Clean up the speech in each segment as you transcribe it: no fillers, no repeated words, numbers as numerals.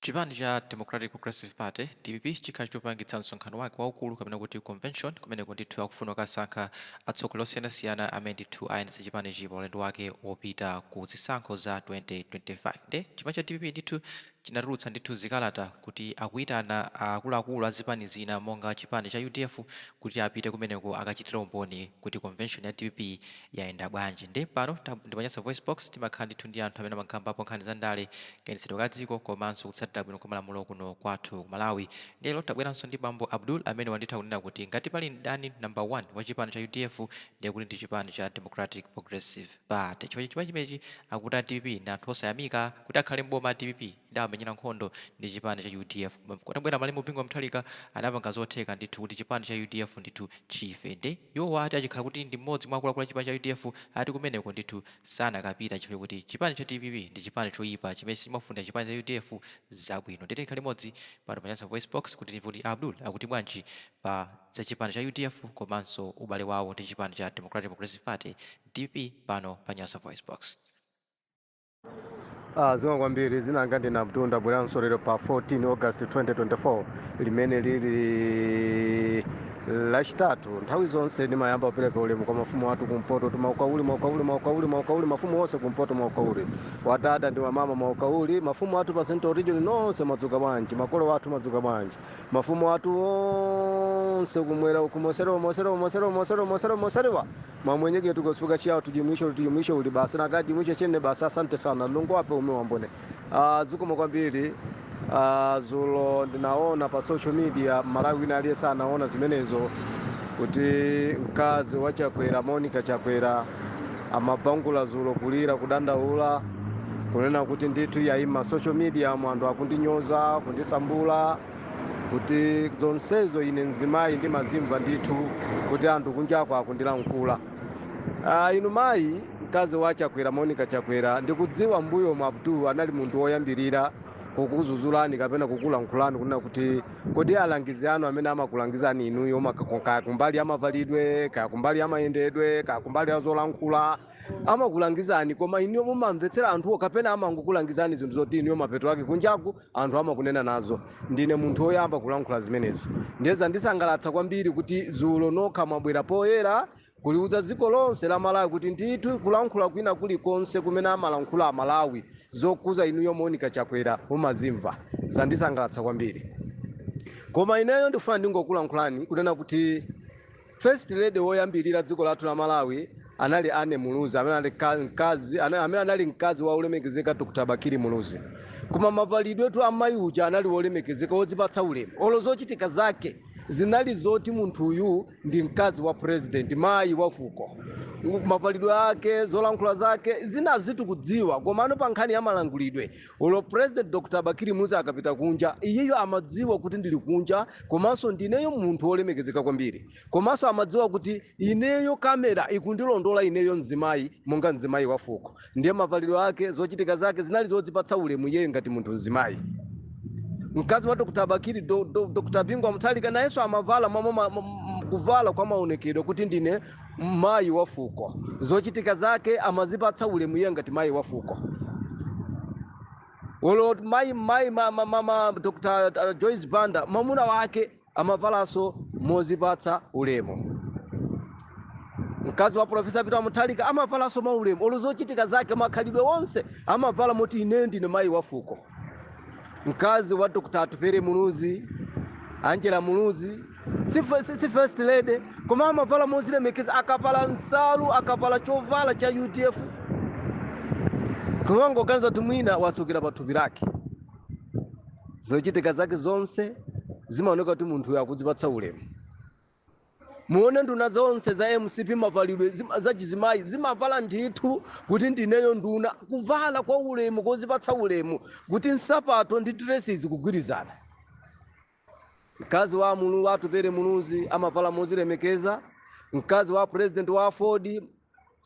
Chipani cha Democratic Progressive Party, DPP, chikhala chikupangitsa msonkhano wake waukulu kapena kuti convention kumeneko ndithu akufuna kukasankha atsogoleri osiyanasiyana amene ndithu ayendetse chipanichi pa ulendo wake wopita ku zisankho za 2025. Nde chipani cha DPP ndithu chinatulutsa ndithu zikalata kuti akuyitana akuluakulu a zipani zina monga chipani cha UDF kuti apite kumeneko akachitire umboni kuti convention ya DPP yayenda bwanji. Nde pano ndi pa Nyasa Voice Box, timakhala ndithu ndi anthu amene amakambapo nkhani za ndale, kayendetsedwe ka dziko komanso kutsatira bwino kwa malamulo kuno kwathu ku Malawi. Lero tabweranso ndi bambo Abdul amene wanditha kunena kuti ngati pali mdani number 1 wa chipani cha UDF, ndiye kuti ndi chipani cha Democratic Progressive Party, chifukwa chipani chimenechi akuti a DPP ndi anthu osayamika. Kuti akhale mboma a DPP idawamenyera nkhondo ndi chipani cha UDF. Kutabwera malemu Bingu wa Mutharika, anapanga zotheka ndithu kuti chipani cha UDF ndithu chife. Nde iwowa ati achikhala kuti ndi mmodzi mwa akuluakulu a chipani cha UDF, ati kumeneko ndithu sanakapita, chifukwa kuti chipani cha DPP ndi chipani choyipa chimene sichimafunira chipani cha UDF zabwino. Ndiye tikhale limodzi pano pa Nyasa Voice Box kuti timve kuti Abdul akuti bwanji pa za chipani cha UDF komanso ubale wawo ndi chipani cha Democratic Progressive Party, DPP, pano pa Nyasa Voice Box. Ah, zikomo kwambiri. Dzina langa ndine Abdul. Ndabweranso lero pa 14 August 2024, limene lili Lachitatu. Nthawi zonse ndimayamba kupereka ulemu kwa mafumu athu kumpoto. Maukauli, maukauli, maukauli, maukauli, mafumu onse kumpoto, maukauli wadada ndi wamama, maukauli, mafumu athu pa Central Region nonse, madzuka bwanji? Makolo athu, madzuka bwanji? Mafumu athu onse kumwera uku, moserewa, moserewa, moserewa, moserewa, moserewa, moserewa, mamwenyeke tukosipika chiyawo, tujimwisho, tujimwisho uli basi nakajimwisho chene basi. Asante sana, Lungu wape ume wambone. Zikomo kwambiri. Zulo ndinaona pa social media, Malawi wina aliyense anaona zimenezo, kuti mkazi wa Chakwera, Monica Chakwera, amabangula zulo kulira, kudandaula, kunena kuti ndithu yaima social media mu anthu akundinyoza, kundisambula, kuti zonsezo ine mzimayi ndimazimva ndithu kuti anthu kunjako akundilankhula. Inu mayi mkazi wa Chakwera, Monica Chakwera, ndikudziwa mbuyo mu Abdul anali munthu woyambirira kukuzuzulani kapena kukulankhulani, kunena kuti kodi alangizi anu amene amakulangizani inuyo, kaya kumbali amavalidwe, kaya kumbali amayendedwe, kaya kumbali azolankhula, amakulangizani, koma inuyo mumamvetsera anthuwo kapena amangokulangizani zinthu zoti inuyo mapeto ake kunjaku anthu amakunena nazo? Ndine munthu woyamba kulankhula zimenezo. Ndiye zandisangalatsa kwambiri kuti dzulo nokha mwabwera poyera kuliuza dziko lonse la Malawi kuti ndithu kulankhula kwina kulikonse kumene amalankhula Amalawi zokuza inuyo Monica Chakwera mumazimva. Zandisangalatsa kwambiri. Koma ineyo ndifuna ndingokulankhulani kunena kuti first lady woyambirira dziko lathu la Malawi anali Anne Muluzi, amene anali mkazi amene anali mkazi wa ulemekezeka Dr Bakili Muluzi. Koma mavalidwe tu amayi uja anali wolemekezeka, wodzipatsa ulemu. Olo zochitika zake zinali zoti munthuyu ndi mkazi wa president, mayi wa fuko. Mavalidwe ake, zolankhula zake zinazi tikudziwa, komano pa nkhani ya malankhulidwe, olo President Dr Bakili Muluzi akapita kunja, iyeyo amadziwa kuti ndili kunja, komanso ndineyo munthu wolemekezeka kwambiri, komanso amadziwa kuti ineyo kamera ikundilondola ineyo mzimayi, monga mzimayi wa fuko. Ndiye mavalidwe ake, zochitika zake zinali zodzipatsa ulemu iyeyo ngati munthu mzimayi. Mkazi wa Dr Bakili, Dr Bingu Mutharika, nayenso amavala kuvala kwa maonekedwe kuti ndine mayi wa fuko. Zochitika zake amazipatsa ulemu iye ngati mayi wa fuko. Olo mayi ma, Dr Joyce Banda, mwamuna wake, amavalanso mozipatsa ulemu. Mkazi wa Profesa Peter Mutharika amavalanso maulemu. Olo zochitika zake, makhalidwe onse, amavala moti ine ndine mayi wa fuko. Mkazi wa Dr Atupele Muluzi, Angela Muluzi, si first lady, koma amavala mozilemekeza. Akavala nsalu, akavala chovala cha UDF, kumangoganiza kuti mwina wasukira pa thupi lake. Zochitika zake zonse zimaoneka kuti munthuyo akudzipatsa ulemu. Muone nduna zonse za MCP, mavalidwe zachizimayi zimavala ndithu kuti ndineyo nduna, kuvala kwa ulemu, kozipatsa ulemu, kuti nsapato ndi dresi zikugwirizana. Mkazi wa mulu Atupele Muluzi amavala mozilemekeza. Mkazi wa president wa AFORD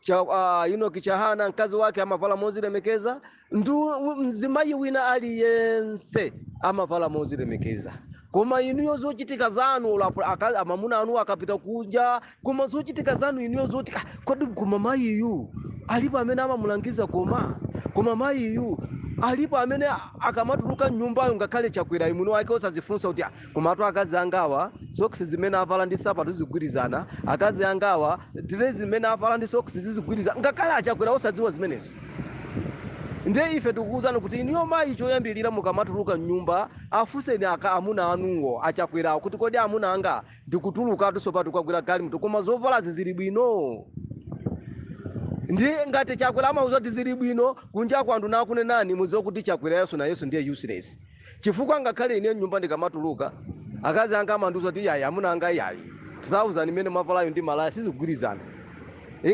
cha, Enoch Chihana, mkazi wake amavala mozilemekeza. Ndu mzimayi wina aliyense amavala mozilemekeza. Koma inuyo zochitika zanu, amamuna anu akapita kunja, koma zochitika zanu inuyo zoti, "Ah, kodi koma mayiyu Alipo amene amamulangiza, koma mayiyu alipo amene akamatuluka mnyumbayo, ngakhale Chakwera mwini wake osazifunsa kuti, "Ah, komatu akazi angawa socks zimene avala ndi sapato zigwirizana? Akazi angawa dress zimene avala ndi socks zizigwirizana?" Ngakhale aChakwera osadziwa zimenezo. Ndiye ife tikukuwuzani kuti iniyo mayi, choyambirira mukamatuluka mnyumba, afunseni aka amuna anuwo aChakwerawo kuti, "Kodi amuna anga, ndikutulukatu sopatu kwagwira galimoto, koma zovalazi zili bwino?" Ndi ngati Chakwera amauza kuti zili bwino, kunja kwanthu nakunenani, mudziwe kuti Chakwera yesu na Yesu ndiye useless. Chifukwa ngakhale ine nyumba ndikamatuluka, akazi anga amandiuza kuti, "Yayi amuna anga, yayi, trouser imene mwavalayo ndi malaya sizigwirizana.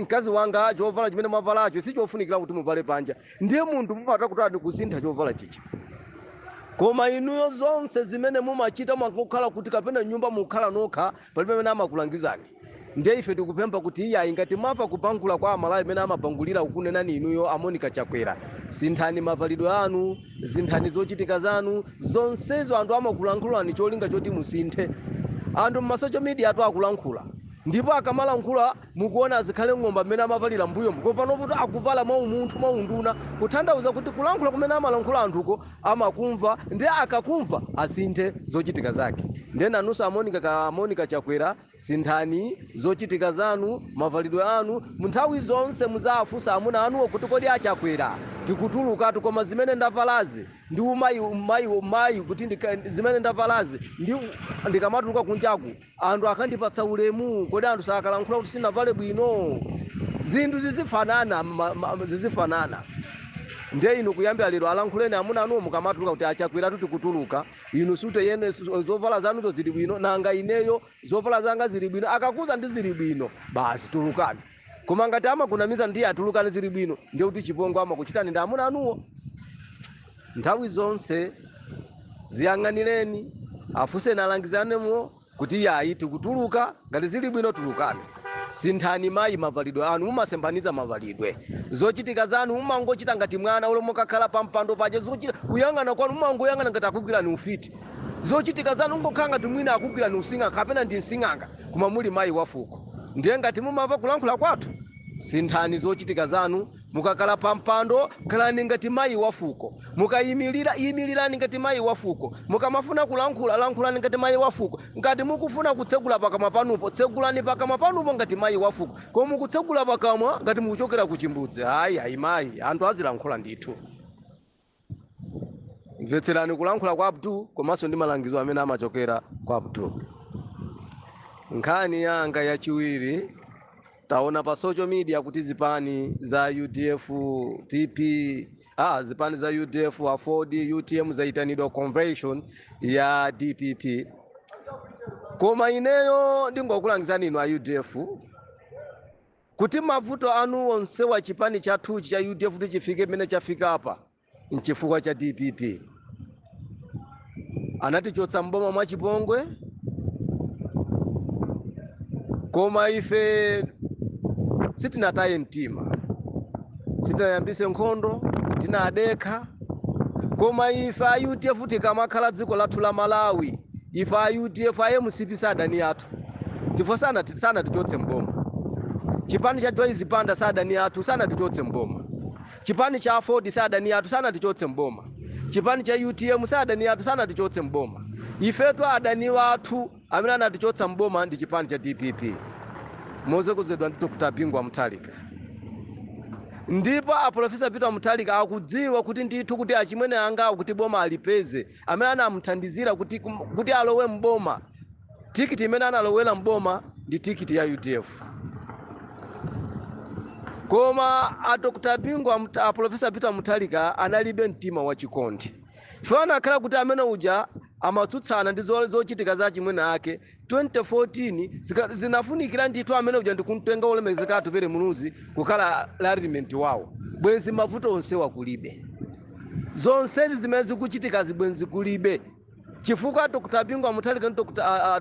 Mkazi wanga, chovala chimene mwavalacho sichofunikira kuti muvale panja." Ndiye munthu mumata kuti adi kusintha chovala chicha. Koma inuyo zonse zimene mumachita mwangokhala kuti kapena nyumba mukhala nokha, palibe pamene amakulangizani. Ndiye ife tikupempha kuti iyayi, ngati mwamva kupangula kwa Amalawi amene amapangulira kukunenani inuyo a Monica Chakwera, sinthani mavalidwe anu, sinthani zochitika zanu zonsezo. Anthu amakulankhulani cholinga choti musinthe. Anthu mma social media atu akulankhula, ndipo akamalankhula mukuona azikhale ng'ombe mmene amavalira mbuyomu, koma panopo akuvala mwa umunthu, mwa unduna, kutanthauza kuti kulankhula kumene amalankhula anthuko amakumva. Ndiye akakumva asinthe zochitika zake. Ndiye nanunso a Monica Chakwera, sinthani zochitika zanu, mavalidwe anu. Munthawi zonse muzawafunsa amuna anuwo kuti, "Kodi aChakwera, tikutulukatu, koma zimene ndavalazi ndi umayi umayi umayi kuti zimene ndavalazi ndi ndikamatuluka kunjaku anthu akandipatsa ulemu? Kodi anthu sakalankhula kuti sindinavale bwino?" Zinthu zizifanana, zizifanana. Ndiye inu kuyambira lero alankhuleni amuna anuwo mukamatuluka kuti, "Achakwera, tikutuluka, inu sute yene zovala zanuzo zili bwino? Nanga ineyo zovala zanga zili bwino?" Akakuza ndi zili bwino, basi tulukani. Koma ngati amakunamiza ndiye atulukani zili bwino, ndiye kuti chipongwe amakuchitani ndi amuna anuwo. Nthawi zonse ziyang'anireni, afunseni alangizanemo kuti, "Yayi, tikutuluka, ngati zili bwino tulukani." Sinthani mayi mavalidwe anu. Mumasemphaniza mavalidwe, zochitika zanu mumangochita ngati mwana ule mukakhala pa mpando paja. Zochita kuyang'ana kwanu mumangoyang'ana ngati akugwirani ufiti. Zochitika zanu ngokhala ngati mwina akugwirani using'anga kapena ndi msing'anga, koma muli mayi wafuko. Ndiye ngati mumamva kulankhula kwathu, sinthani zochitika zanu. Mukakhala pa mpando, khalani ngati mayi wafuko. Mukayimirira, yimirirani ngati mayi wafuko. Mukamafuna kulankhula, lankhulani ngati mayi wafuko. Ngati mukufuna kutsegula pakamwa panupo, tsegulani pakamwa panupo ngati mayi wafuko. Koma mukutsegula pakamwa ngati mukuchokera ku chimbudzi, hayi, hayi mayi, anthu azilankhula ndithu. Mvetserani kulankhula kwa Abdul komanso ndi malangizo amene amachokera kwa Abdul. Nkhani yanga yachiwiri, taona pa social media kuti zipani za UDF, PP, zipani za UDF, AFORD, UTM zayitanidwa convention ya DPP. Koma ineyo ndingokulangizani inu a UDF kuti mavuto anu onse wa chipani chathuchi cha UDF kuti chifike pamene chafika apa nchifukwa cha DPP. Anatichotsa mboma mwachipongwe, koma ife sitinataye mtima, sitinayambise nkhondo, tinadekha. Koma ife a UDF tikamakhala dziko lathu la Malawi, ife a UDF, a MCP sadani athu chifukwa sanatichotse mboma. Chipani cha Joyce Banda sadani athu, sanatichotse mboma. Chipani cha AFORD sadani athu, sanatichotse mboma. Chipani cha UTM sadani athu, sanatichotse mboma. Ifetu adani wathu amene anatichotsa mboma ndi chipani cha DPP motsogozedwa ndi Dr Bingu Mutharika. Ndipo a Professor Peter Mutharika akudziwa kuti ndithu kuti achimwene angawo kuti boma alipeze, amene anamuthandizira kuti alowe mboma, tikiti imene analowera mboma ndi tikiti ya UDF. Koma a Dr Bingu, a Professor Peter Mutharika analibe mtima wachikondi, chifukwa anakhala kuti amene uja amatsutsana ndi zochitika za chimwene ake 2014 zinafunikira ndithu amene uja ndikumtenga olemekezeka Atupele Muluzi kukhala running wawo, bwenzi mavuto onsewa kulibe. Zonsezi zimene zikuchitika zibwenzi kulibe, chifukwa Dr Bingu Mutharika ndi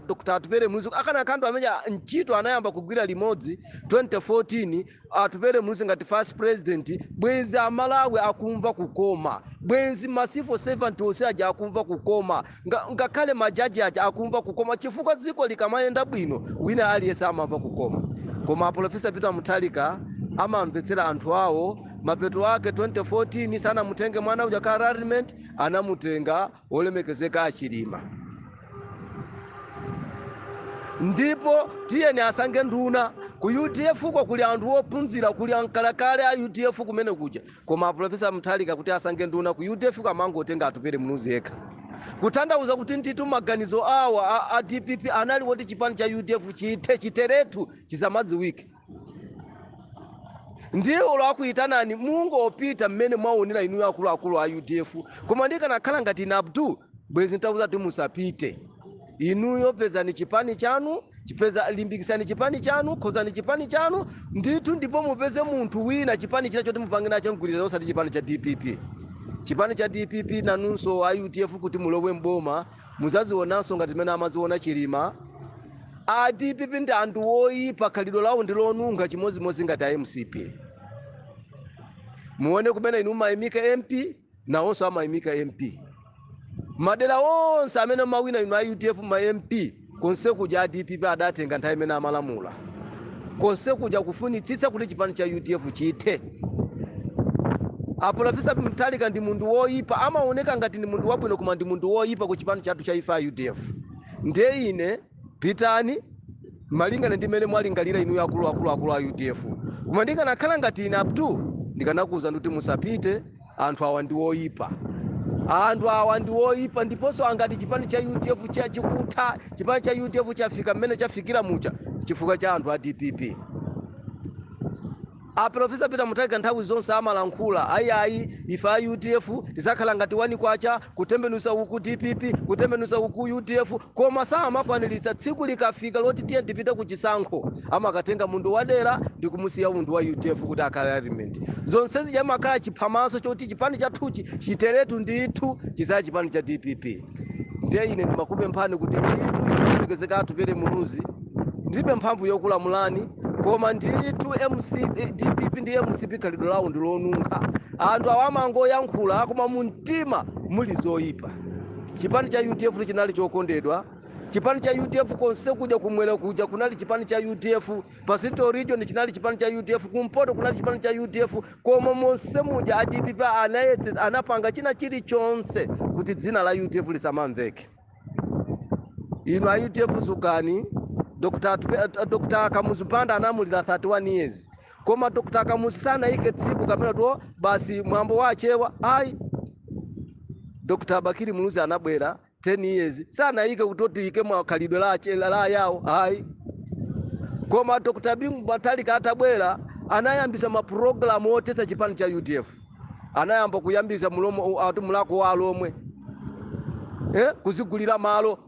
Dr Atupele Muluzi akanakhala amene ntchito anayamba kugwira limodzi 2014, Atupele Muluzi ngati vice president, bwenzi Amalawi akumva kukoma, bwenzi ma civil servant onse aja akumva kukoma, ngakhale majaji aja akumva kukoma, chifukwa dziko likamayenda bwino wina aliyense amamva kukoma. Koma Professor Peter Mutharika Amamvetsera anthu awo. Mapeto ake 2014 sanamutenge mwana uja ka arrangement, anamutenga wolemekezeka Achilima. Ndipo tiyeni asange nduna ku UDF ko, kuli anthu ophunzira, kuli ankalakale a UDF kumene kuja. Koma Profesa Mutharika kuti asange nduna ku UDF ko, amangotenga Atupere Muluzi yekha, kutanthauza kuti ndithu maganizo awa a DPP anali woti chipani cha UDF chithe, chiteretu, chisamadziwike. Ndiye olo akuyitanani, mungopita mmene mwaonera inuyo akuluakulu a UDF. Koma ndikanakhala ngati ine Abdul, bwezi ntauza kuti musapite inuyo. Pezani chipani chanu, chipeza, limbikisani chipani chanu, khozani chipani chanu ndithu, ndipo mupeze munthu wina, chipani china choti mupange nacho mgwirizano, osati chipani cha DPP. Chipani cha DPP, nanunso a UDF, kuti mulowe mboma, muzazionanso ngati zimene amaziona Chilima. A DPP ndi anthu oyipa, khalidwe lawo ndi lonunkha, chimodzimodzi ngati a MCP. Muone kumene inu mumayimika MP, nawonso amayimika MP. Madera onse amene mawina inu a UDF ma MP, konse kuja a DPP adatenga nthawi imene amalamula, konse kuja kufunitsitsa kuti chipani cha UDF chithe. Aprofesa Mutharika ndi munthu woyipa. Amaoneka ngati ndi munthu wabwino, koma ndi munthu woyipa ku chipani chathu cha ife a UDF. Ndiye ine, pitani malingana ndi mmene mwalingalira inuyo akuluakulu a UDF. Koma ndikanakhala ngati ine Abdul, ndikanakuwuza kuti musapite. Anthu awa ndi woyipa, anthu awa ndi woyipa. Ndiponso angati chipani cha UDF chikutha, chipani cha UDF chafika mmene chafikira muja chifukwa cha anthu a DPP. Aprofesa Peter Mutharika nthawi zonse amalankhula, "Ayi, ife a UDF tizakhala ngati 1 kwacha, kutembenuza uku DPP, kutembenuza uku UDF." Koma samakwaniritsa. Tsiku likafika loti tiye tipite ku chisankho, amakatenga munthu wadera ndi kumusiya munthu wa UDF kuti akhale arrangement. Zonse zimakhala chiphamaso choti chipani chathuchi chiteretu ndithu, chisaya chipani cha DPP. Ndiye ine ndimakupemphani kuti ndithu, inolemekezeka Atupere Muluzi, ndilibe mphamvu yokulamulani, koma ndithu MC DPP ndi MCP khalidwe lawo ndi lonunkha. Anthu awa amangoyankhula, koma mu mtima muli zoyipa. Chipani cha UDF chinali chokondedwa. Chipani cha UDF konse kuja, kumwera kuja kunali chipani cha UDF, pa Central Region chinali chipani cha UDF, kumpoto kunali chipani cha UDF. Koma monse muja a DPP anayetse, anapanga china chilichonse kuti dzina la UDF lisamamveke. Inu a UDF, zukani. Dr. Kamuzu Banda anamulira 31 years, koma Dr. Kamuzu sanayike tsiku kapena to basi mwambo wachewa, ayi. Dr. Bakili Muluzi anabwera 10 years, sanayike kuti tiyike mwakhalidwe la yawo, ayi. Koma Dr. Bingu Mutharika atabwera, anayambisa mapulogalamu othetsa chipani cha UDF. Anayamba kuyambisa mulomo ati mulako wa Alomwe, kuzigulira malo.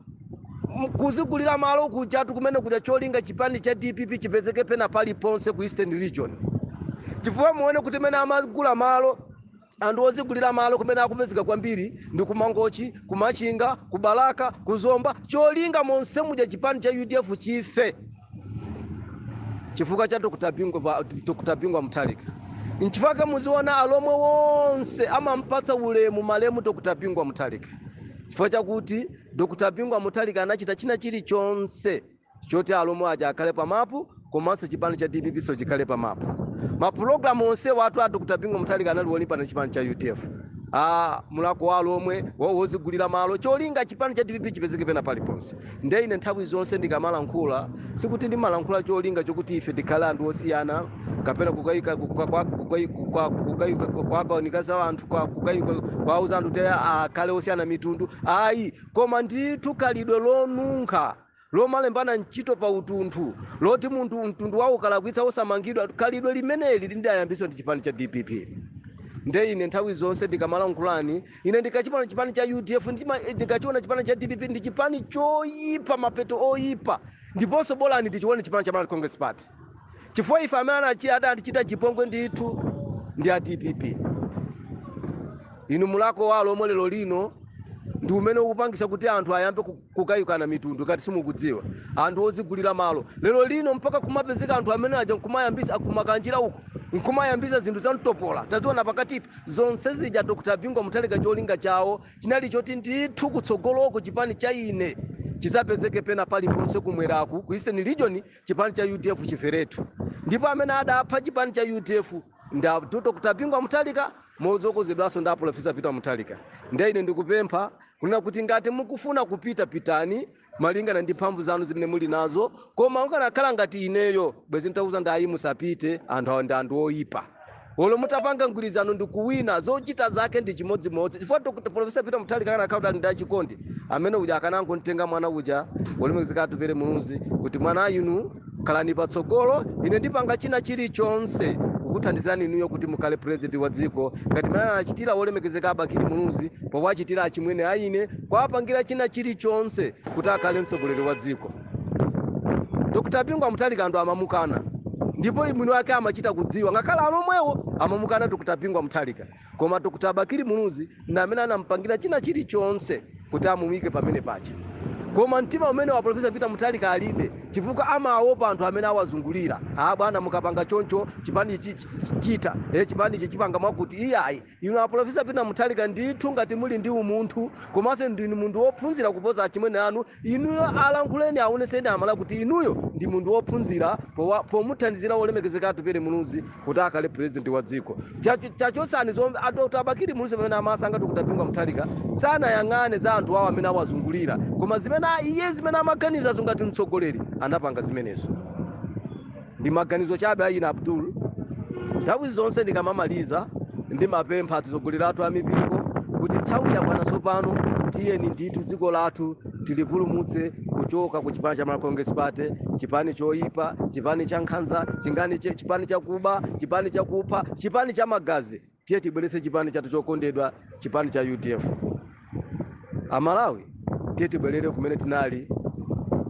Kuzigulira malo kujatu kumene kuja, cholinga chipani cha DPP chipezeke pena paliponse ku Eastern Region. Chifukwa muone kuti mene amagula malo, anthu ozigulira malo kumene akupezeka kwambiri ndi kuMangochi, kuMachinga, kuBalaka, kuZomba. Cholinga monse muja chipani cha UDF chife chifukwa cha Dr. Bingu. Dr. Bingu Mutharika, nchifukwa muziona Alomwe wonse amampatsa ulemu malemu Dr. Bingu Mutharika, chifukwa chakuti Dr. Bingu Mutharika anachita china chilichonse choti Alomwe aja akhale pamapu, komanso chipani cha DPP so chikhale pamapu. Mapulogalamu onse watu a Dr. Bingu Mutharika anali wolimbana ndi chipani cha UDF. Mulako wa Alomwe wozigulira malo, cholinga chipani cha DPP chipezeke pena paliponse. Nde ine nthawi zonse ndikamalankhula, sikuti ndimalankhula cholinga chokuti ife tikhale anthu osiyana kapena kukayika kwagawanikasa anthu, kwauza anthu kuti akhale osiyana mitundu, ayi. Koma ndithu khalidwe lonunkha lomalembana ntchito pa utunthu, loti munthu mtundu wawo ukalakwitsa osamangidwa, khalidwe limeneli lindayambiswa ndi chipani cha DPP. Nde ine nthawi zonse ndikamalankhulani, ine ndikachiona chipani cha UDF, ndikachiona chipani cha DPP ndi chipani choyipa, mapeto oyipa. Ndiponso bolani ndichione chipani cha Malawi Congress Party, chifukwa ife amene adatichita chipongwe ndithu ndi a DPP. Inu, mulako walo omwe lero lino ndi umene ukupangisa kuti anthu ayambe kukayikana mitundu. Ngati simukudziwa, anthu ozigulira malo lero lino mpaka kumapezeka anthu amene aja nkumayambisa kumakanjira uku, nkumayambisa zinthu za mtopola taziona pakatipa. Zonse zija Dr. Bingu Mutharika cholinga chawo chinali choti ndithu kutsogoloko chipani cha ine Chisapezeke pena paliponse kumweraku, ku Eastern Region, chipani cha UDF chiferetu. Ndipo amene adapha chipani cha UDF ndi Dr Bingu Mutharika, mozokozedwanso ndi Professor Peter Mutharika. Ndiye ine ndikupempha kunena kuti ngati mukufuna kupita, pitani malingana ndi mphamvu zanu zimene muli nazo. Koma ukanakhala ngati ineyo, bwezi nditauza ndi ayi, musapite, anthu awa ndi anthu oyipa. Olo mutapanga mgwirizano ndikuwina, zochita zake ndi chimodzimodzi, chifukwa Dr Professor Peter Mutharika akanakhala kuti ali ndi achikondi, amene uja akanangontenga mwana uja wolemekezeka Atupele Muluzi kuti, "Mwana inu, khalani patsogolo, ine ndipanga china chilichonse kukuthandizirani inuyo kuti mukhale president wa dziko," ngati mene anachitira wolemekezeka Abakili Muluzi, powachitira achimwene aine, kwapangira china chilichonse kuti akhale mtsogoleri wa dziko. Dr Bingu Mutharika anthu amamukana, ndipo mwini wake amachita kudziwa. Ngakhale alomwewo amamukana Dr Bingu Mutharika, koma Dr Bakili Muluzi ndi amene anampangira china chilichonse kuti amuyike pamene pacha. Koma mtima umene wa Professor Peter Mutharika alibe, chifukwa amaopa anthu amene awazungulira. "Ah bwana, mukapanga choncho chipani ichi chita, chipani ichi chipanga mwakuti." Iyayi, inu a Professor Peter Mutharika, ndithu ngati muli ndi umunthu komanso ndinu munthu wophunzira kuposa achimwene anu, inuyo alankhuleni, aoneseni amala kuti inuyo ndi munthu wophunzira pomuthandizira wolemekezeka Atupele Muluzi kuti akhale president wa dziko. Chachosani zomwe a Bakili Muluzi pamene amasankha Dr Bingu Mutharika, sanayang'ane za anthu awo amene awazungulira, koma zimene iye zimene amaganiza ngati mtsogoleri, anapanga zimenezo. Ndi maganizo chabe ayina Abdul. Nthawi zonse ndikamamaliza, ndimapempha atsogoleri athu a mipingo kuti nthawi yakwana tsopano, tiyeni ndithu dziko lathu tilipulumutse kuchoka ku chipani cha Malawi Congress Party, chipani choyipa, chipani cha nkhanza, chipani chakuba, chipani chakupha, chipani cha magazi. Tiye tibweretse chipani chathu chokondedwa, chipani cha UDF. Amalawi, tiye tibwerere kumene tinali,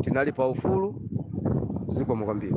tinali pa ufulu. Zikomo kwambiri.